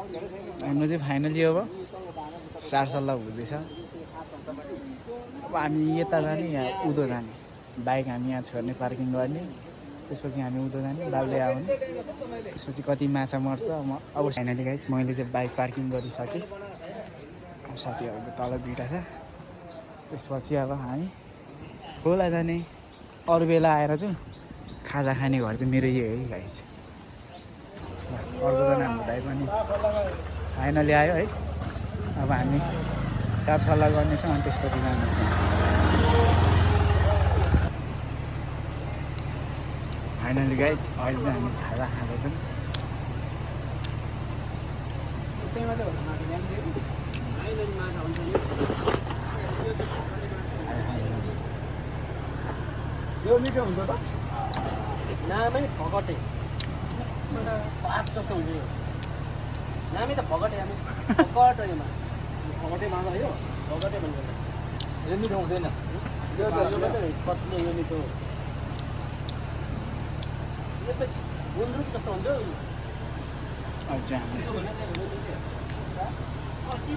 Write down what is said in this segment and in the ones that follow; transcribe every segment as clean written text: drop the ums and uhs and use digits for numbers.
हाम्रो चाहिँ फाइनली अब सरसल्लाह हुँदैछ। अब हामी यता जाने या उँधो जाने, बाइक हामी यहाँ छोड्ने पार्किङ गर्ने, त्यसपछि हामी उँधो जाने बाल्दै आउने, त्यसपछि कति माछा मर्छ। अब फाइनली गाइस मैले चाहिँ बाइक पार्किङ गरिसकेँ। साथीहरूको तल दुइटा छ। त्यसपछि अब हामी खोला जाने। अरू बेला आएर चाहिँ खाजा खाने घर चाहिँ मेरो यही है गाइस। अर्कोजना हाम्रो दाइ पनि फाइनली आयो है। अब हामी सरसल्लाह गर्नेछौँ अनि त्यसपछि जानेछौँ। फाइनली गाइस अहिले चाहिँ हामी खाजा खाँदैछौँ। यो मिठो हुन्छ त नामै फगटे पाँच जस्तो हुन्छ यो नामै त फगटे हामी फगटेमा फगटे मागा यो फगटे भन्छ यो मिठो हुँदैन यो कतिले यो मिठो यो त गुन्द्रुक जस्तो हुन्छ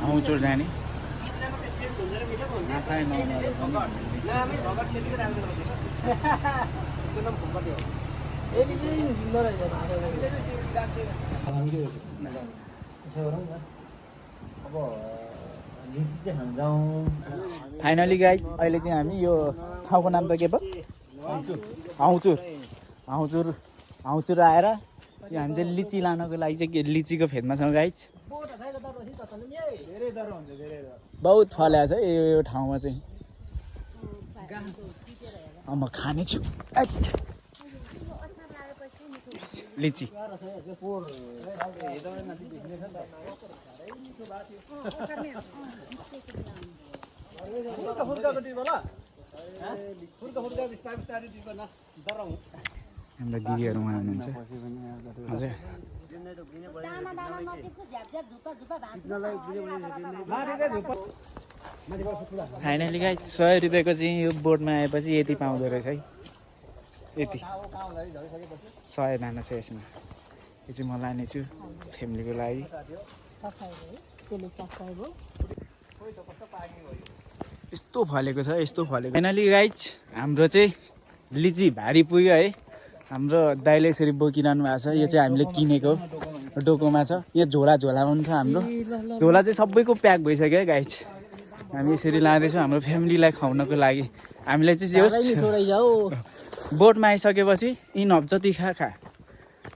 आउँछु जाने फाइनली गाइज अहिले चाहिँ हामी यो ठाउँको नाम त के पो आउँचुर आएर यो हामी चाहिँ लिची लानको लागि चाहिँ लिचीको फेदमा छौँ गाइज। बहुत फल्या छ यो ठाउँमा चाहिँ। म खानेछु लिची। हाम्रो दिदीहरू उहाँ हुनुहुन्छ हजुर। फाइनली गाइस 100 रुपियाँको चाहिँ यो बोटमा आएपछि यति पाउँदो रहेछ है। यति 100 दाना छ यसमा। यो चाहिँ म लानेछु फ्यामिलीको लागि। यस्तो फलेको छ यस्तो फलेको। फाइनली गाइस हाम्रो चाहिँ लिची भारी पुग्यो है। हाम्रो दाइले यसरी बोकिरहनु भएको छ। यो चाहिँ हामीले किनेको डोकोमा छ। यहाँ झोला पनि छ हाम्रो। झोला चाहिँ सबैको प्याक भइसक्यो है गाइस। हामी यसरी लाँदैछौँ हाम्रो फ्यामिलीलाई खुवाउनको लागि। हामीलाई चाहिँ बोटमा आइसकेपछि इनफ जति खा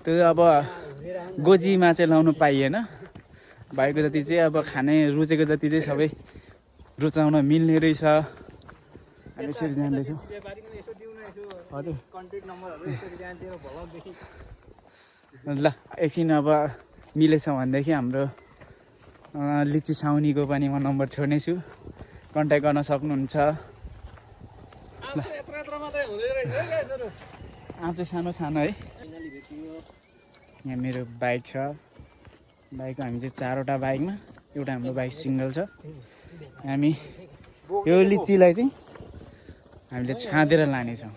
त्यो अब गोजीमा चाहिँ लाउनु पाइएन। भएको जति चाहिँ अब खाने रुचेको जति चाहिँ सबै रुचाउन मिल्ने रहेछ। हामी यसरी जाँदैछौँ हजुर। ल एकछिन अब मिलेछ भनेदेखि हाम्रो लिची साउनीको पनि म नम्बर छोड्नेछु, कन्ट्याक्ट गर्न सक्नुहुन्छ। आँचो सानो सानो है। यहाँ मेरो बाइक छ। बाइक हामी चाहिँ 4वटा बाइकमा एउटा हाम्रो बाइक सिङ्गल छ। हामी यो लिचीलाई चाहिँ हामीले छाँदेर लानेछौँ।